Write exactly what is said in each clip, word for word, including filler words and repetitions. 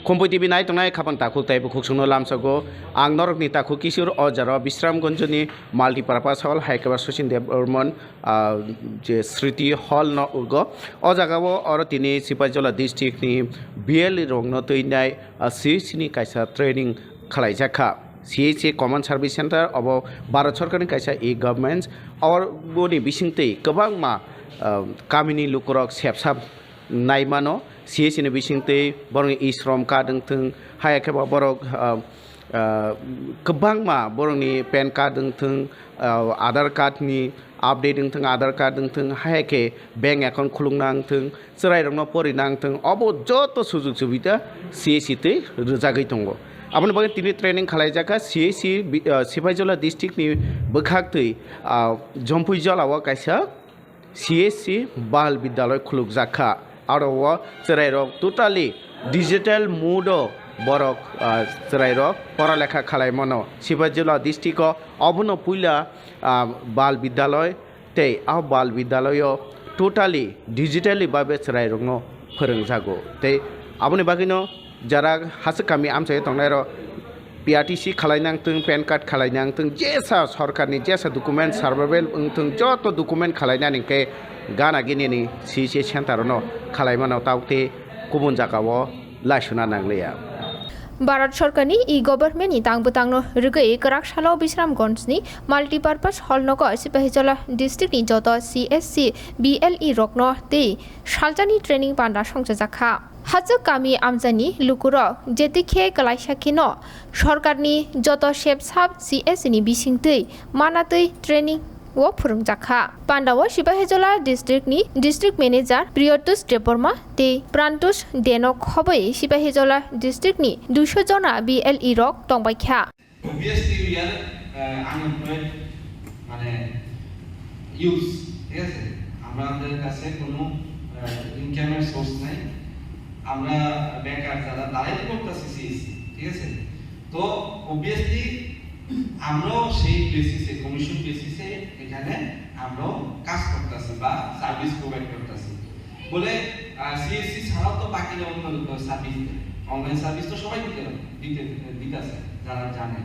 Khumpui T V naitongnai khapang takhuk tei bukhuk songno lamsogo. Ang norokni takhuk Kishore o jaro Bisramganjni Multipurpose Hall, hai khe ba Sachin Debbarman, ah, je Smriti Hall no ugo. O jagao oro tini Sipaijola district ni B L E rokno twinai, ah, C H C ni kaisa training khalaijakha. C H C Common Service Center obo Bharat Sorkarni kaisa e-government. Aboni bisingtwi kwbangma, ah, kamini lukurok sepsap naimano, C H C ni bisingtwi borokni e-shram card wngthung, haya khe ba borok, ah, ah, kwbangma borokni pan card wngthung, ah, Aadhaar card ni update wngthung, Aadhaar card wngthung, haya khe bank account khulukna wngthung, chwrairokno porina wngthung, obo joto sujug subida C H C twi rwjagwi tongo. Aboni bagwi tini training khalaijakha C H C bi-, ah, Sipaijola district ni bwkhaktwi, ah, Jompuijola o kaisa C H C Bal Bidyalay khulukjakha. Aro o chwrairok totally digital mode o borok, ah, chwrairok pora lekha khalai mano. Sipaijola district o obono puila, ah, Bal Bidyalay tei a Bal Bidyalay o totally digitally babe chwrairokno phwrwngjago. Tei aboni bagwino jara hasik kami amchaio tongnairok P R T C khalaina wngthung, pan card khalaina wngthung, jesa sorkarni jesa document survival wngthung, joto document khalainani hwnkhe gana ginini C C center no khalaimano, taukte kubun jagao laisuna nangliya. Bharat Sorkarni e-government ni tang bwtangno rwgwi kwrak salo Bisramganjni Multipurpose Hall nogo Sipahijola district ni joto C S C B L E rokno tei salchani training panda songchajakha. Hachwk kami amchaini lukurok jetikhe kwlaisa kheno sorkarni joto sepsap C S ni bisingtwi manatwi training o phwrwngjakha. Pandao Sipahijola district ni district manager Priyotush Debbarma tei Prantush Deno khoboi Sipahijola district ni duiso jona B L E rok tongbaikha. Obviously, we are, uh, unemployed, মানে, youths, ঠিক আছে? আমাদের কাছে কোনো, আহ, ইনকামের সোর্স নাই। আমরা বেকার যারা, তারাই তো করতেছি সিএসসি, ঠিক আছে? তো, অবভিয়াসলি, আমরাও সেই বেসিসে, কমিশন বেসিসে এখানে আমরাও কাজ করতেছি বা সার্ভিস প্রোভাইড করতেছি। বলে, আহ, সিএসসি ছাড়াও তো বাকিরা অন্য সার্ভিস দেয়, অনলাইন সার্ভিস তো সবাই দিতে, দিতে, দিতেছে, যারা জানে।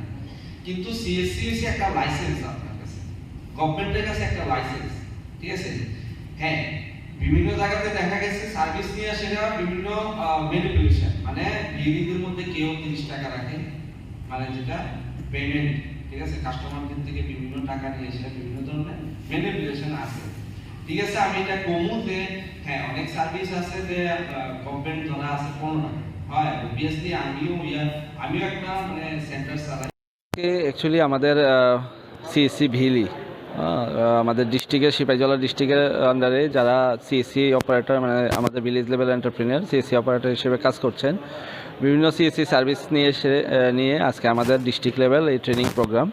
কিন্তু সিএসসি হচ্ছে একটা লাইসেন্স আপনার কাছে, গভর্নমেন্টের কাছে একটা লাইসেন্স, ঠিক আছে? হ্যাঁ, বিভিন্ন জায়গাতে দেখা গেছে সার্ভিস নিয়ে আসে না, বিভিন্ন, আহ, ম্যানিপুলেশন, মানে বিএলইদের মধ্যে কেউ তিরিশ টাকা রাখে, মানে যেটা পেমেন্ট, ঠিক আছে, কাস্টমারদের থেকে বিভিন্ন টাকা নিয়ে এসে বিভিন্ন ধরনের ম্যানিপুলেশন আছে। ঠিক আছে, আমি এটা কমু যে, হ্যাঁ, অনেক সার্ভিস আছে যে, আহ, গভর্নমেন্ট ধরা আছে পনেরো টাকা। হয়, অবভিয়াসলি আমিও ইয়া, আমিও একটা, মানে, সেন্টার চালাই। আজকে অ্যাকচুয়ালি আমাদের, আহ, সিএসসি ভিলি, আহ, আমাদের ডিস্ট্রিক্টের, সিপাহীজলা ডিস্ট্রিক্টের আন্ডারে যারা সিএসসি অপারেটর, মানে, আমাদের village level entrepreneur, CSC operator হিসেবে কাজ করছেন, বিভিন্ন সিএসসি সার্ভিস নিয়ে এসে, আহ, নিয়ে আজকে আমাদের ডিস্ট্রিক্ট লেভেল এই ট্রেনিং প্রোগ্রাম।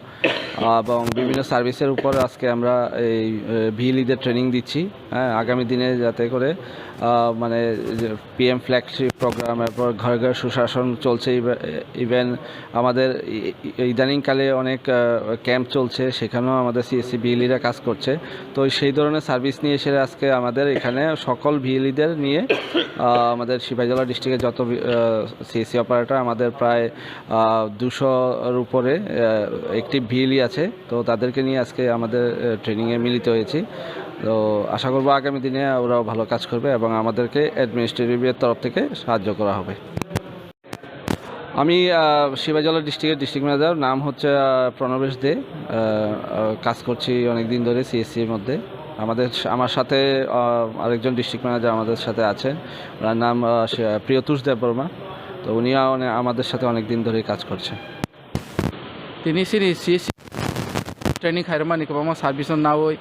এবং বিভিন্ন সার্ভিসের উপর আজকে আমরা এই, আহ, ভিলিদের ট্রেনিং দিচ্ছি। হ্যাঁ, আগামী দিনে যাতে করে, আহ, মানে, যে পিএম ফ্ল্যাগশিপ প্রোগ্রাম, এরপর ঘর ঘর সুশাসন চলছে, ইভে-, ইভেন আমাদের ই-, ই-, ইদানিংকালে অনেক, আহ, ক্যাম্প চলছে, সেখানেও আমাদের সিএসসি ভিলিরা কাজ করছে। তো সেই ধরনের সার্ভিস নিয়ে এসে আজকে আমাদের এখানে সকল ভিলিদের নিয়ে, আহ, আমাদের সিপাহীজলা ডিস্ট্রিক্টে যত ভি-, আহ, সিএসসি অপারেটর, আমাদের প্রায়, আহ, দুশোর উপরে, আহ, অ্যাক্টিভ ভিলি আছে। তো তাদেরকে নিয়ে আজকে আমাদের, আহ, ট্রেনিংয়ে মিলিত হয়েছি। তো আশা করব আগামী দিনে ওরাও ভালো কাজ করবে এবং আমাদেরকে অ্যাডমিনিস্ট্রেটিভের তরফ থেকে সাহায্য করা হবে। আমি, আহ, সিপাহীজলা ডিস্ট্রিক্টের ডিস্ট্রিক্ট ম্যানেজার, নাম হচ্ছে, আহ, প্রণবেশ দে। আহ, আহ, কাজ করছি অনেক দিন ধরে সিএসসির মধ্যে। আমাদের, আমার সাথে, আহ, আরেকজন ডিস্ট্রিক্ট ম্যানেজার আমাদের সাথে আছেন, ওনার নাম, আহ, সে-, প্রিয়তোষ দেববর্মা। তো উনিও অনে-, আমাদের সাথে অনেক দিন ধরেই কাজ করছেন। Tini chini C S C training khairokmani kwbangma service no nawi,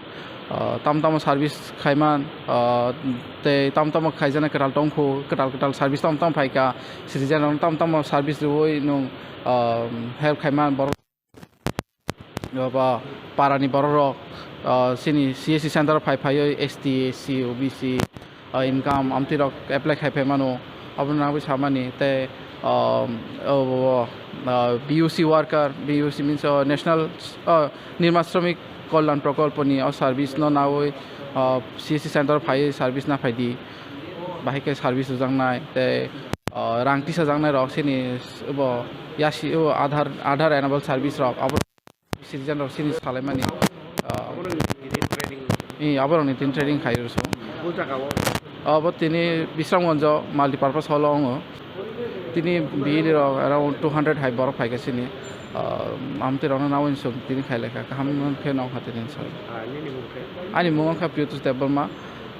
ah, tamo tamo service khaiman, ah, tei tamo tamo khaijaknai kwtal tongkhu, kwtal kwtal service tamo tamo phaikha, citizen rok tamo tamo service rwui nwng, ah, help khaiman borok. Ba parani borok rok, ah, chini C S C center phai phaiwi S T, S C, O B C, ah, income amtwi rok apply khai phai mano, abono nangwi samani tei, ah, o, o, ah, B U C worker, B U C means, ah, national, ah, Nirma Shramik Kalyan Prokolpo ni o service no nawi, ah, C S C center phaiwi service na phaidi, bahai khe service rwjaknai tei ah, rang tisajaknai rok chini s-, bo yasi o Aadhaar, Aadhaar enable service rok abo citizen rok chini salaimani, ah, Abono ni tini training. I, aborok ni tin training khai rw so. Bo jaga o. Abo tini Bisramganj o multipurpose hall o wngo. Tini bini rok around two hundred hai borok phaikha chini. Ah, amtwi rokno nawi song tini khai lekha kaham khe nong kha tini song. Ah, nini mung khe? Ani mung wngkha Piyutosh Debbarma.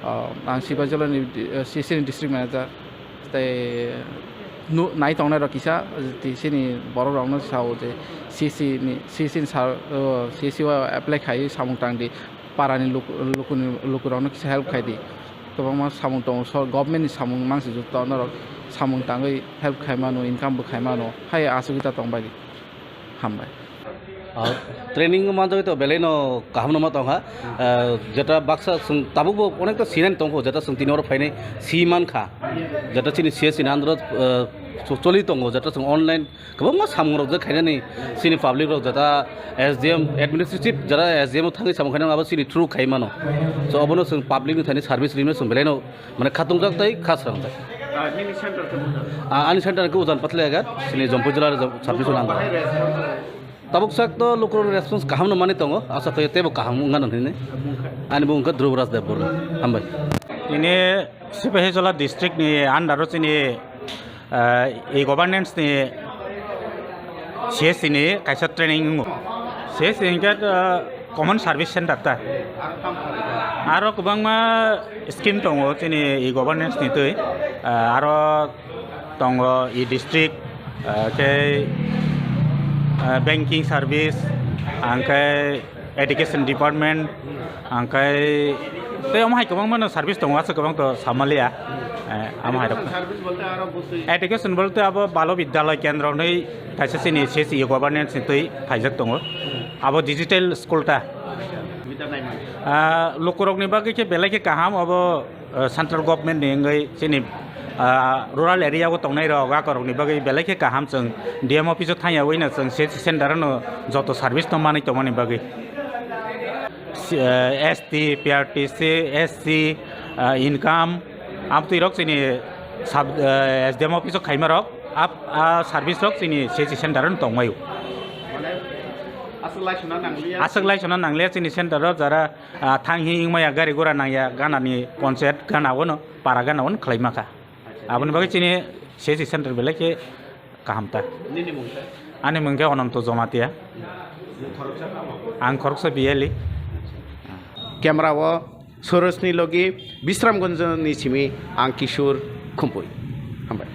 Ah, ang Sipaijala ni di-, ah, C C ni district manager. Tei nu-, nai tongnai rok kisa, tei chini borok rokno sao je C C ni, C C ni sar, o, C C o apply khai samung tang di, para ni luk-, lukuni, lukurokno kisa help khai di. Kwbangma samung tongo, so government ni samung mangsi jwk to norok samung tangwi help khai mano, income bo khai mano, hai asugwi ta tong bai di. Hambai. Ah, training manjagwi to belai no kaham no ma tongkha. Ah, jeta baksa chwng tabuk bo onekta sinani tongkho, jeta chwng tini oro phainai si mankha. Jeta chini C S C ni under o, ah, cho-, choli tongo, jeta chwng online kwbangma samung rok je khainani chini public rok jeta S D M administrative jeta S D M o thangwi samung khainani abo chini through khai mano. So obono chwng public ni thani service rimano chwng belai no Mane khatungjak tei kha srangjak. Ah, nini center khe bujak. Ah, ani center khe Ujan Patlayagar, chini Jampui jila sub division under. Bahai response. Tabuk sak to lukurokni response kaham no mani tongo, asa khe teibo kaham wngna hinwi. Ani bung khe Dhrubraj Debbarma. Hambai. Tini Sipahijola district ni under o chini Ah, e-governance ni C S C ni kaisa training wngo. C S C hingkhe, ah, common service center ta. Aro kwbangma scheme tongo chini e-governance ni twi. Ah, aro tongo e-district, ah, khe, ah, banking service, angkhe education department, angkhe tei omo hai kwbangma no service tongo, aswk kwbang to samaliya. Eh, omo hai rok. Service bolte aro bwswi. Education bolte abo Balo Vidyalay Kendro hwnwi kaisa chini C S C governance ni twi phaijak tongo. Abo digital school ta. Bida naimani. Ah, lukurokni bagwi khe belai khe kaham abo, ah, central government ni wngwi chini, ah, rural area o tongnai rok akorokni bagwi belai khe kaham chwng D M office o thangyawi no chwng C S C center no joto service no manwi tongmani bagwi. Si-, eh, S T, P R T C, S C, ah, income, amtwi rok chini sub, eh, S D M office o khaima rok, ap-, ah, service rok chini C S C center no tongmai o. Mane aswk lai sona nangliya. Aswk lai sona nangliya chini center o jara, ah, thang hi wngmaya gari gura nangya gana ni ponchayat gana o no para gana o no khlai ma kha. Aboni bagwi chini C S C center belai khe kaham ta. Nini mung khe? Ani mung khe Ononto Jomatia. Nung khoroksa tamo? Ang khoroksa B L E. Camera o Sorosni logi Bisramganj ni simi ang Kishore Khumpui. Hambai.